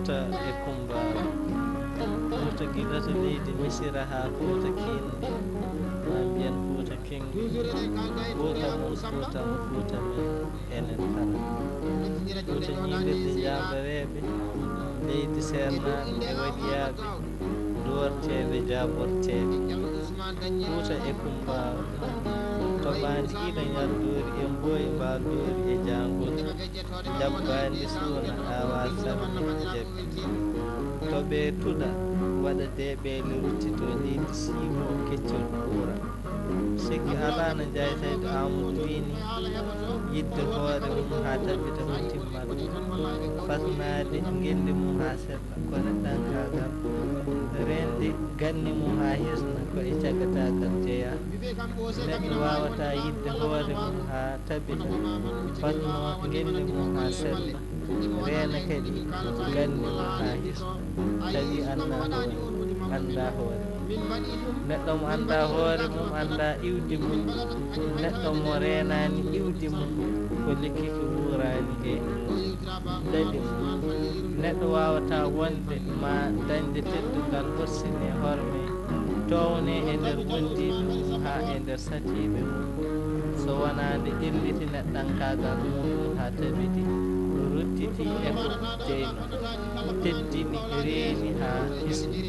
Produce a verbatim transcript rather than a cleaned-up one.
Fuuta e Kumbaaru. Fuuta gila to leydi Misira haa Fuuta Kiinndi, maa mbiyen Fuuta Kinngi. Fuuta mon Fuuta mo Fuuta men enen kala. Fuuta ñiiɓirde jaambareeɓe, leydi seernaaɓe e waɗiyaaɓe, duworteeɓe jaaborteeɓe. Fuuta e Kumbaaru. Toɓaandi ina ñaldoori e mbooyi mbaaldoori e jaangol. Jabbaandi suuna aawaa sarde jaɓi. Toɓee tuɗa waɗa deeɓeele ruttitoo leydi siiboo keccol uura. Sikki alaa no Njaay Saydu Aamadu wiyi ni, yiɗde hoore mum haa tabita ko timmat. Fasnaade ngenndi mum haa sella ko neɗɗankaagal. Reende ganni mum haa hisna ko e cagataagal jeyaa. Neɗɗo waawataa yiɗde hoore mum haa tabita, fasnoo ngenndi mum haa sella, reena kadi ganni mum haa hisna, tawi annaa hoore, anndaa hoore. Neɗɗo mo anndaa hoore mum, anndaa iwdi mum, neɗɗo mo reenaani iwdi mum, ko lekki ki wuuraani e daɗi mum. Neɗɗo waawataa wonde maa dañde teddungal, horsine, horme, towne e nder wondiiɓe mum haa e nder satiiɓe mum, so wonaa nde ƴelliti neɗɗankaagal muuɗum haa tabiti, ruttiti e ko jeyno, teddini, reeni haa hisni.